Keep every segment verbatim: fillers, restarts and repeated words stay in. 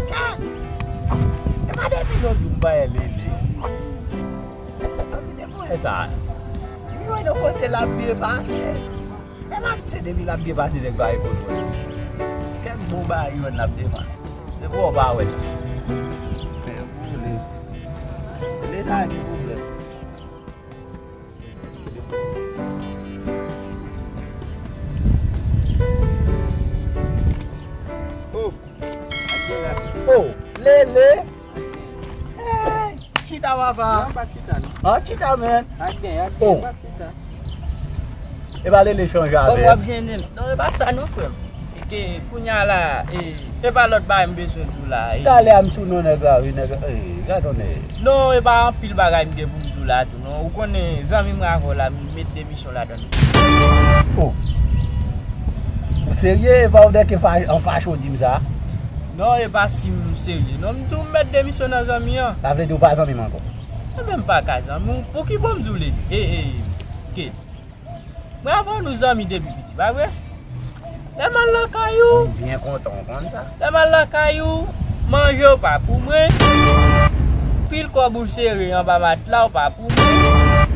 Kat! E pa depi lòt jou m pa wè Lele. Anpi depi mwen sa. M jwenn yon kote l ap byen pase. E pa se depi l ap byen pase nèg pa rekonèt. Kèk bon bagay jwenn l ap defann. Depi w pa wè l. Fè boule. Lele sa ki pwoblèm. Oh. Oh, Lele. Hey, chita papa. Non, pa chita non. Ah, chita, man. Ak gen, ak gen, oh. Pa chita. E pa Lele chanje avè w. W ap jennen. Non, e pa sa non, frè m. E ke kounya la, e, e pa lòt bagay m bezwen di w la, e. Talè a m sou non nèg la, wi, nèg, e, gad on nèg. Non, e pa anpil bagay m gen pou m di w la tou, non. Ou konnen, zanmi m avè w la, m met demisyon ladan l. Oh. Ou serye? E pa ou dèke fa-, an fache w di m sa? Non, e pa si m serye. Non, m di w m met demisyon nan zanmi an. Sa vle di ou pa zanmi m ankò? Mwen menm pa ka zanmi w. Pou ki bò m di w Lele? E, e, ke. Mwen avè w nou zanmi depi piti, pa vre? Lè m al lakay ou, m byen kontan w konn sa. Lè m al lakay ou, manje w pa pou mwen. Pil kòb ou sere anba matla w pa pou mwen.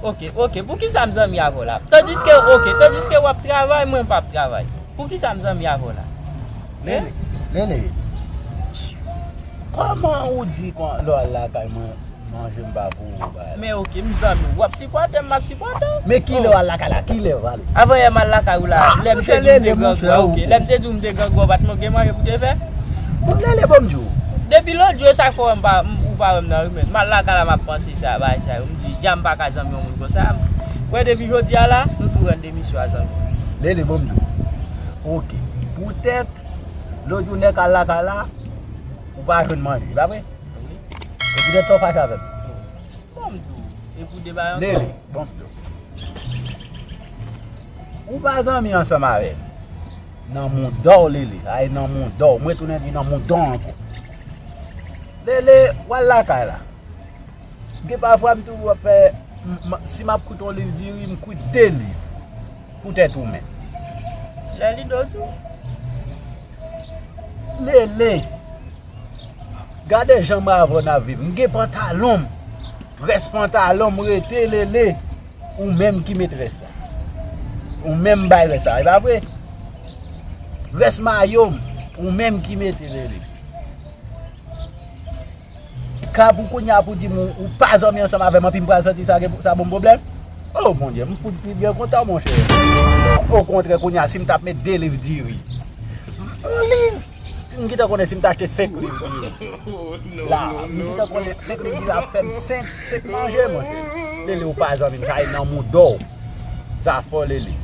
Oke, oke, poukisa m zanmi avè w la? Tandiske, oke, tandiske w ap travay, mwen m p ap travay. Poukisa m zanmi avè w la? Lele, Lele, kòman ou di kon lè w al lakay mwen, manje m pa pou ou, bagay la? Men oke, m zanmi w, w ap sipòte m, m ap sipòte w. Men kilè w al lakay la? Kilè w ale? Avan yè m al lakay ou la, lè m te di w m te grangou a, oke. Lè m te di w m te grangou a, ou pa t gen manje pou te fè? Bon, Lele, bon m di w. Depi lòt jou, e sa k fè w wè m pa, m, ou pa wè m nan rimèl. M al lakay la, m ap panse sa, bagay sa yo. M di, dja m pa ka zanmi yon moun konsa. Wè, depi jodi a la, m tou rann demisyon a zanmi. Lele, bon m di w. Oke. Poutèt, lòt jou nèg al lakay la, ou pa jwenn manje, pa vre? Wi. E poutèt sa w fache avè m? Bon, m di w, e pou de bagay ankò. Lele, bon m di w. Ou pa zanmi ansanm avè m. Nan mouda w, Lele. Ay, nan mouda w. Mwen tounen di nan mouda w ankò. Lele, w al lakay la. Gen pafwa m toujou ap fè, m, m, si m ap kwit yon liv diri, m kwit de liv. Poutèt ou menm. Lele, Lele. Gade jan m avè w n ap viv. M gen pantalon m. Rès pantalon m rete, Lele. Ou menm ki met rès la. Ou menm bay rès la, e pa vre? Rès mayo m, ou menm ki mete, Lele. Ka pou kounye a pou di m ou, ou pa zanmi ansanm avè m, anpi m pral santi sa gen, sa ban m pwoblèm? Oh, Bondye, m fout pi byen kontan, monchè. Okontrè, kounye a, si m t ap met de liv diri, yon liv, si m gentan konnen si m t achte senk liv diri la, m gentan konnen senk liv diri ap fè m senk, senk manje, monchè. Lele, ou pa zanmi m, sa e nan mouda w. Zafè w, Lele.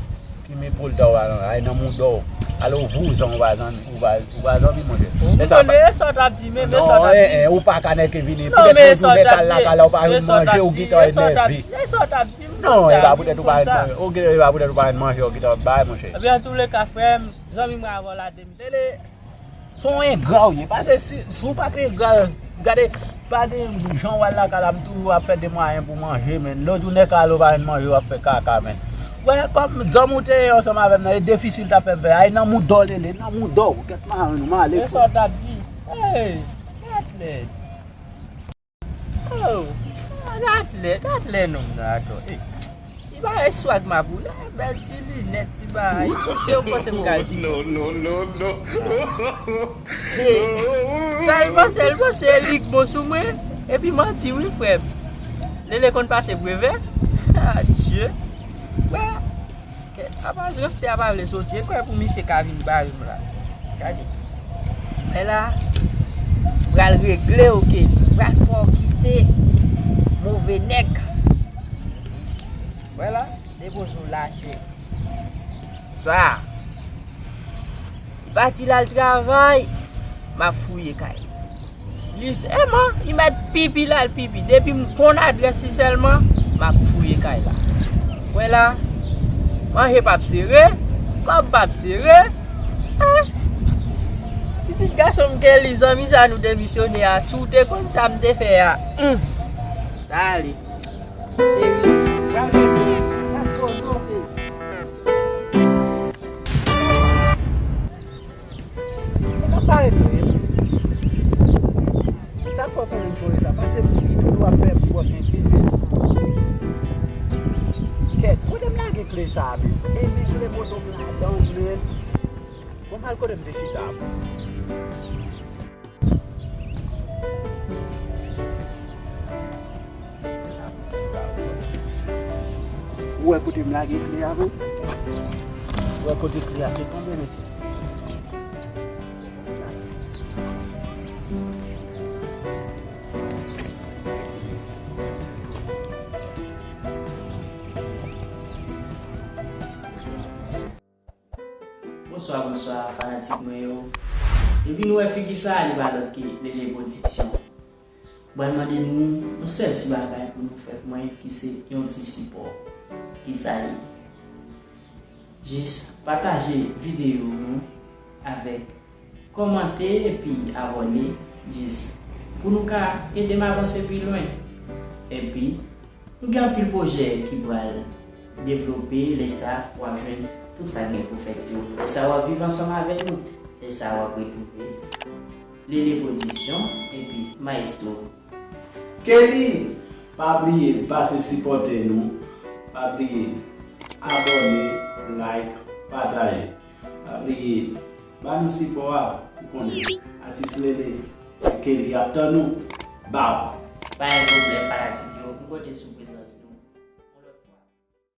Ki men pou l ta w al, ay nan mouda w. Ale w vouzan, ou pa zanmi, ou pa, ou pa zanmi, monchè. Ou konnen sa w t ap di, men, men sa w t ap di. Non, eh, eh, ou pa ka nèke vini. Non, poutèt men sa w t ap di. Poutèt ou nèk al lakay la, ou pa jwenn manje, ou gentan enève. Men sa w t ap di, men sa w t ap di. Non, e pa poutèt ou pa jwenn manje, ou gen, e pa poutèt ou pa jwenn manje, ou gentan bay, monchè. Ebyen, antouleka, frè m, zanmi mwen avè w la demisyon. Lele, se yon engra w ye. Paske si, si w pa t engra, gade, pa gen jan w al lakay la, m toujou ap fè de mwayen pou manje, men. Lòt jou nèg al ou pa jwenn manje, w ap fè kaka, men. Wè, kòm zanmi w te ye ansanm avè m nan, e defisil t ap fè m fè. Ay nan mouda w, Lele, nan mouda w. Kèt marenn ou, m ale. E sa w t ap di? Hey, kèt lèd. Oh, gad lè, gad lè nonm nan atò. Eh, li pa gen swag mapou la, bèl ti linèt, ti bagay. Se yon panse m ka di. No, no, no, no. Eh, sa l panse, l panse li k bon sou mwen. Epi manti wi, frè m. Lele konn pase brevè. Adye. Wè. Kèt, apa Joste a pa vle soti, e kwè pou misye ka vin bare m la. Gade. Mwen la, pral regle w, Kenny. Pral fè w kite move nèg. Wè la, depoze w lache. Sa. Li pati l al travay, m ap fouye kay li. Li sèlman, li mèt pipi l al pipi. Depi m konn adrès li sèlman, m ap fouye kay la. Wè la, manje p ap sere, kòb p ap sere. Eh, pitit gason m Kenny, zanmi sa nou demisyone a, si w te konn sa m te fè a. Hum. Sa ale. Cheri, gade, gade kote w ye. Mwen pa ret vre. Sa men. E men, m vle moto m ladan, men. Bon, m al kote m te chita. Ou wè kote m lage kle a, wi? Ou wè kote kle a te tonbe, mesye? Bonswa, bonswa, fanatik mwen yo. Depi nou wè figi sa, li pa lòt ke Lele Production. M pral mande nou yon sèl ti bagay pou nou fè pou mwen, ki se yon ti sipò. Ki sa ye? Jis pataje videyo nou avèk, kòmante epi abòne, jis pou nou ka ede m avanse pi lwen. Epi, nou gen anpil pwojè ki pral devlope, lè sa w ap jwenn tout sa k gen pou fèt yo. Lè sa w ap viv ansanm avè nou. Lè sa w ap retwouve Lele Production epi Maestro. Kelly, pa bliye pase sipòte nou. Pa bliye abòne, like, pataje. Pa bliye ba nou sipò a. Ou konnen, atis Lele, Kelly ap tann ou. Baw! Pa gen pwoblèm, fanatik yo, m konte sou prezans nou.